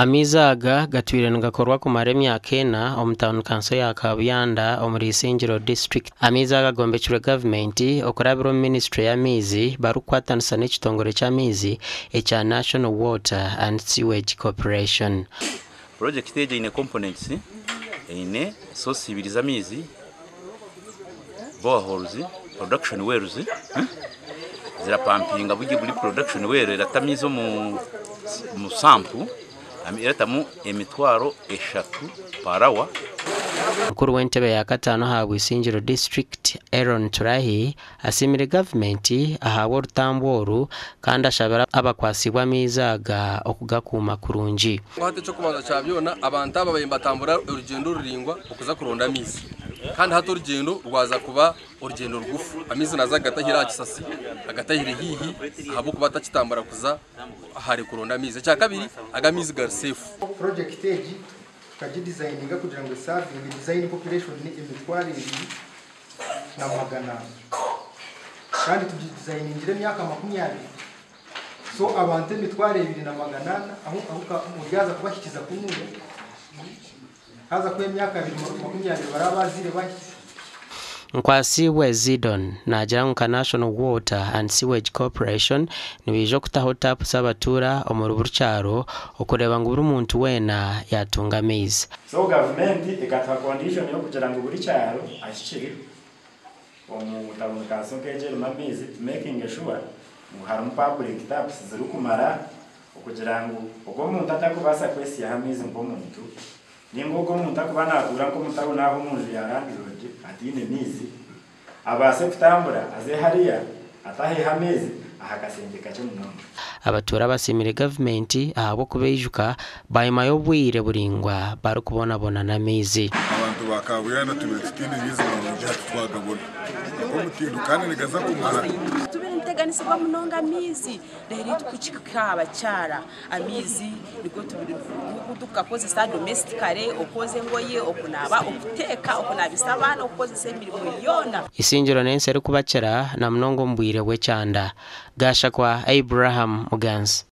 Amaizi aga gatwire nigakorwa kumara emyaka ena omu tauni kanso ya Kabuyanda omuri Isingiro disiturikiti. Amaizi aga gombekirwe gavumenti okurabira omu minisiture y'amaizi barikukwatanisa n'ekitongore ky'amaizi ekya National Water and Sewage Corporation. Purojekiti egi eine components, eine source ibiri z'amaizi, boreholes, production wells zirapampinga buri production well erata amaizi omu sampu eratamu emitwaro eshatu per hour. Mukuru w'entebe ya kataano aha Bwisingiro disiturikiti, Aaron Turahi asiimire gavumenti ahabw'orutambu oru kandi ashabire abakwatsibwe amaizi aga okugakuuma kurungi. Hati eky'okubanza kya byona abantu aba babaire nibatambura orugyendo ruraingwa okuza kuronda amaizi kandi hati orugyendo rwaza kuba orugyendo rugufu. Amaizi naaza kugatahira aha kisasi agatahire haihi ahabw'okuba atakitambura kuza hare kuronda amaizi. Ekyakabiri aga amaizi gari seefu. Purojekiti egi tukagidizayininga kugira ngu esavinge dizayini popureshoni 2400 kandi tugidizayiningire emyaka 20 so abantu 2400 ahu oryaza kubahikiza kunuya haza kuba emyaka 20 baraba baziire bahikize. Nkwasibwe Zidon naagira ngu nka National Water and Sewage Corporation nibaija okutaho taapu z'abatuura omuri buri kyaro okureeba ngu buri muntu weena yaatunga amaizi. So gavumenti ekatuha condition y'okugira ngu buri kyaro ahikiri omu tawuni kanso nk'egi erimu amaizi tumakinge sure ngu harimu public taps zirikumara okugira ngu ogwo omuntu atakubaasa kwesiyaho amaizi nk'omuntu ninga ogwo omuntu akuba natuura nk'omu tawuni aho omunju ya landlord ataine maizi abaase kutambura aze hariya ataheho amaizi aha kasente kakye munonga. Abatuura basiimire gavumenti ahabw'okubaijuka bwanyima y'obwire buraingwa barikubonabona n'amaizi. Abantu ba Kabuyanda tubaire tutaine maizi marungi hati twagabona ag'omutindo kandi nigaza kumara. Tubire nituteganisibwa munonga amaizi reero tukihika aha bakyara amaizi nigo tukakozesa domestically okwoza engoye, okunaaba, okuteeka, okunaabisa abaana, okukozesa emirimo yoona. Isingiro n'ensi erikubakira na munonga omu bwire bw'ekyanda. Gashakwa Abraham Muganzi.